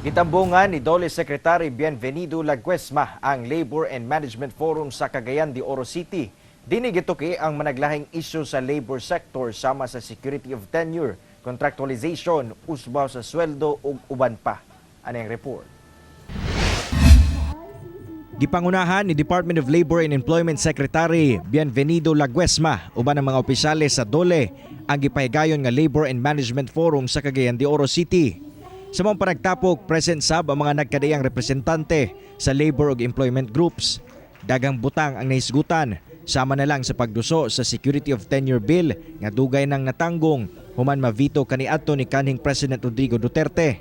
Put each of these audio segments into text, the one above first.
Gitambungan ni DOLE Secretary Bienvenido Laguesma ang Labor and Management Forum sa Cagayan de Oro City. Dini gituki ang managlahing isyu sa labor sector sama sa security of tenure, contractualization, usbaw sa sweldo ug uban pa. Ani ang report. Gipangunahan ni Department of Labor and Employment Secretary Bienvenido Laguesma uban ang mga opisyales sa DOLE ang gipahigayon nga Labor and Management Forum sa Cagayan de Oro City. Sa maong panagtapok, present sab ang mga nagkadaiyang representante sa labor ug employment groups. Daghang butang ang nahisgutan, sama na lang sa pagduso sa Security of Tenure Bill nga dugay nang natanggong human mavito kaniadto ni kanhing President Rodrigo Duterte.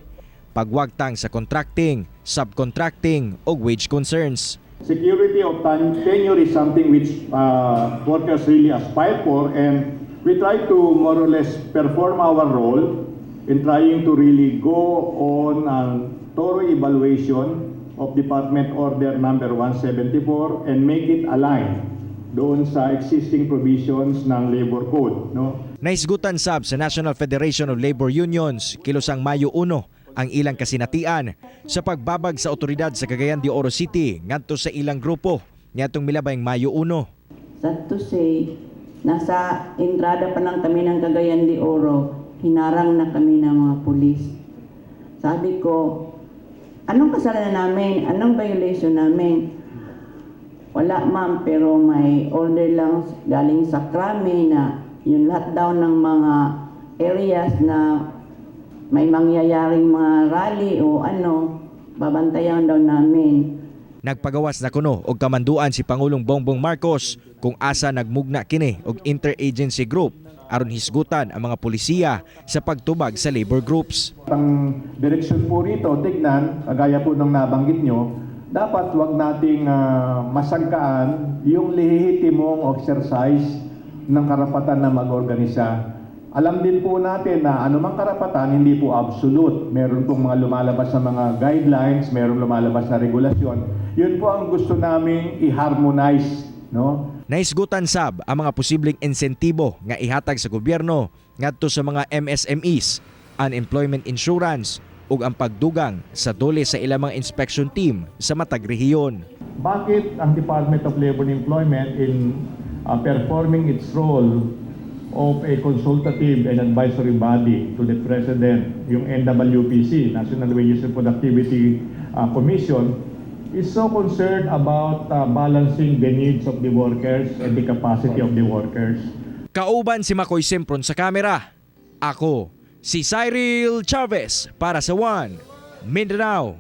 Pagwagtang sa contracting, subcontracting ug wage concerns. Security of tenure is something which workers really aspire for, and we try to more or less perform our role in trying to really go on a thorough evaluation of Department Order number 174 and make it align doon sa existing provisions ng Labor Code, no? Nahisgutan sab sa National Federation of Labor Unions kilosang Mayo 1 ang ilang kasinatian sa pagbabag sa otoridad sa Cagayan de Oro City ngadto sa ilang grupo niadtong milabayng Mayo 1. Sad to say, nasa entrada pa lang kami ng Cagayan de Oro, hinarang na kami ng mga pulis. Sabi ko, "Anong kasalanan namin? Anong violation namin?" "Wala, ma'am, pero may order lang galing sa Crame na yung lahat daw ng mga areas na may mangyayaring mga rally o ano, babantayan daw namin." Nagpagawas na kuno og kamanduan si Pangulong Bongbong Marcos kung asa nagmugna kini og interagency group aron hisgutan ang mga pulisiya sa pagtubag sa labor groups. Ang direksyon po rito, tignan, kagaya po ng nabanggit nyo, dapat wag nating masangkaan yung lehitimong exercise ng karapatan na mag-organisa. Alam din po natin na anumang karapatan, hindi po absolute. Meron pong mga lumalabas sa mga guidelines, meron lumalabas sa regulasyon. Yun po ang gusto naming i-harmonize, no? Nahisgutan sab ang mga posibleng insentibo nga ihatag sa gobyerno ngadto sa mga MSMEs, unemployment insurance ug ang pagdugang sa dole sa ilang mga inspection team sa matag rehiyon. Bakit ang Department of Labor and Employment, in performing its role of a consultative and advisory body to the President, yung NWPC, National Wages and Productivity Commission, is so concerned about balancing the needs of the workers and the capacity of the workers? Kauban si Makoy Sempron sa kamera. Ako, si Cyril Chavez para sa One Mindanao.